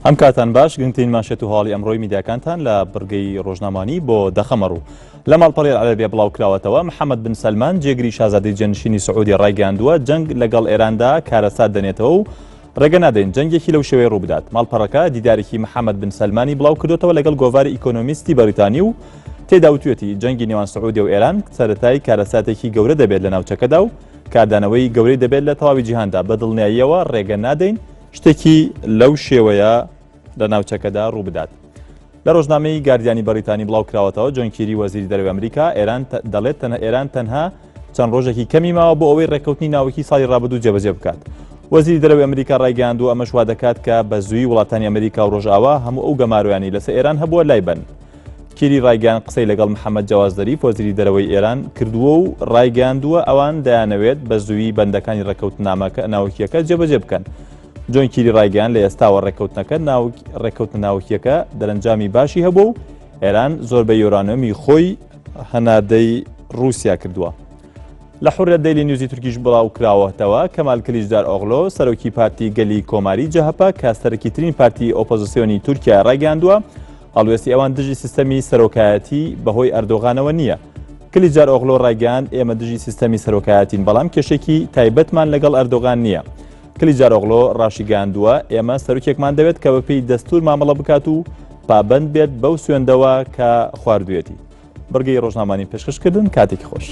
ئەم کاتان باش گرنگترین مانشێت و هەواڵی ئەمڕۆی میدیاکانتان لە بڕگەی ڕۆژنامانی بۆ دەخەمە ڕوو. لە ماڵپەڕی العربیە بڵاو کراوەتەوە، محەممەد بن سەلمان جێگری شازادەی جێنشینی سعودی ڕایگەیاندووە جەنگ لەگەڵ ئێراندا کارەسات دەنێتەوە و ڕێگە نادەین جەنگێکی لەو شێوەیە ڕووبدات. ماڵپەڕەکە دیدارێکی محەممەد بن سەلمانی بڵاو کردوێتەوە لەگەڵ گۆڤاری ئیکۆنۆمیستی بەریتانی و تێدا وتوێتی جەنگی نێوان سعودیە و ئێران سەرەتای کارەساتێکی گەورە دەبێت لە ناوچەکەدا و کاردانەوەی گەورەی دەبێت لە تەواوی جیهاندا، بە دڵنیاییەوە ڕێگە نادەین شتێکی لەو شێوەیە لە ناوچەکەدا ڕووبدات. لە ڕۆژنامەی گاردیانی بەریتانی بڵاو کراوەتەوە جۆن کیری وەزیری دەرەوەی ئەمریکا ئێران دەڵێت تەنە ئێران تەنها چەند ڕۆژێکی کەمی ماوە بۆ ئەوەی ڕێککەوتنی ناوکی ساڵی ڕابردوو جێبەجێ بکات. وەزیری دەرەوەی ئەمریکا ڕایگەیاندووە ئەمەش وا دەکات کە بە زووی وڵاتانی ئەمریکا و ڕۆژئاوا هەموو ئەو گەمارۆیانەی لەسەر ئێران هەبووە لای بەن. کیری ڕایگەیاند قسەی لەگەڵ محەمەد جەواز زەریف وەزیری دەرەوەی ئێران کردووە و ڕایگەیاندووە ئەوان دەیانەوێت بە زوویی بەندەکانی ڕێککەوتنامەکە ناوکییەکە جێبەجێ بکەن. جۆن کیری ڕایگەیاند لە ئێستاوە ڕێککەوتنەکە ڕێککەوتنە ناوکییەکە دەرەنجامی باشی هەبووە و ئێران زۆربەی یۆرانیۆمی خۆی هەناردەی ڕووسیا کردووە. لە حوڕیەت دەیلی نیوزی تورکیش بڵاوکراوەتەوە، کەمال کلیچدار ئۆغلۆ، سەرۆکی پارتی گەلی کۆماری، جەهەپە، کە سەرەکیترین پارتی ئۆپۆزسیۆنی تورکیایە ڕایگەیاندووە، هەڵوێستی ئەوان دژی سیستەمی سەرۆکایەتی بەهۆی ئەردۆغانەوە نییە. کلیچدار ئۆغلۆ ڕایگەیاند، ئێمە دژی سیستەمی سەرۆکایەتین، بەڵام کێشێکی تایبەتمان لەگەڵ ئەردۆغان نییە. کلیچدار ئۆغلۆ ڕاشیگەیاندووە، ئێمە سەرۆکێکمان دەوێت کە بەپێی دەستوور مامەڵە بکات و پابەند بێت بەو سوێندەوە کە خواردوویەتی. بڕگەی ڕۆژنامانی پێشکەش کردن کاتێکی خۆش.